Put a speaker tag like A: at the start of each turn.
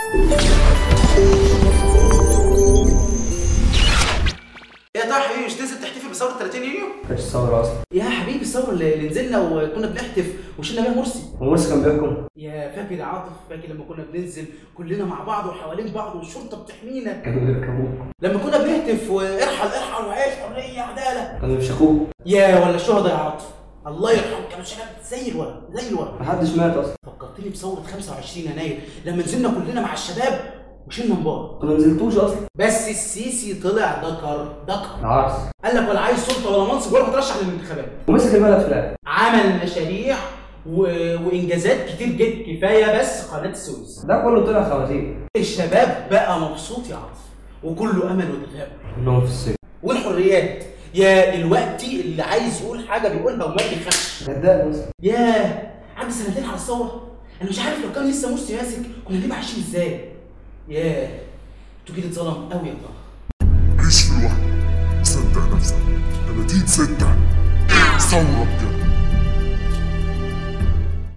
A: يا طه حبيبي، مش تنزل تحتفل بثورة 30 يونيو؟
B: كانتش ثورة أصلا
A: يا حبيبي. الثورة اللي نزلنا وكنا بنحتف وشلنا بيها مرسي،
B: ومرسي كان بيحكم.
A: يا فاكر يا عاطف؟ فاكر لما كنا بننزل كلنا مع بعض وحوالين بعض والشرطة بتحمينا؟
B: كانوا بيركبوك
A: لما كنا بنهتف وارحل ارحل وعيش حرية عدالة،
B: كانوا بيفشخوك.
A: يا ولا الشهداء يا عاطف، الله يرحمهم، كانوا شباب زي الورق زي الورق،
B: محدش مات أصلا.
A: فكرتني بثورة 25 يناير لما نزلنا كلنا مع الشباب وشلنا مبارك.
B: ما نزلتوش اصلا.
A: بس السيسي طلع ذكر ذكر
B: عرس،
A: قال لك ولا عايز سلطة ولا منصب ولا بترشح للانتخابات،
B: ومسك البلد في الاخر.
A: عمل مشاريع وانجازات كتير جدا، كفاية بس قناة السويس.
B: ده كله طلع خوازيق.
A: الشباب بقى مبسوط يا عاطف، وكله امل وتفاؤل.
B: كلهم في السجن.
A: والحريات يا دلوقتي اللي عايز يقول حاجة بيقولها وما بيخافش.
B: صدقني اصلا.
A: ياه، عدى سنتين على الثورة، انا مش عارف لو كان لسه مرسي ماسك كنا هنبقى عايشين ازاي. ياه، انتوا كده اتظلم قوي يا طه.
C: عيش في الوهم وصدق نفسك. 30/6 ثورة بجد.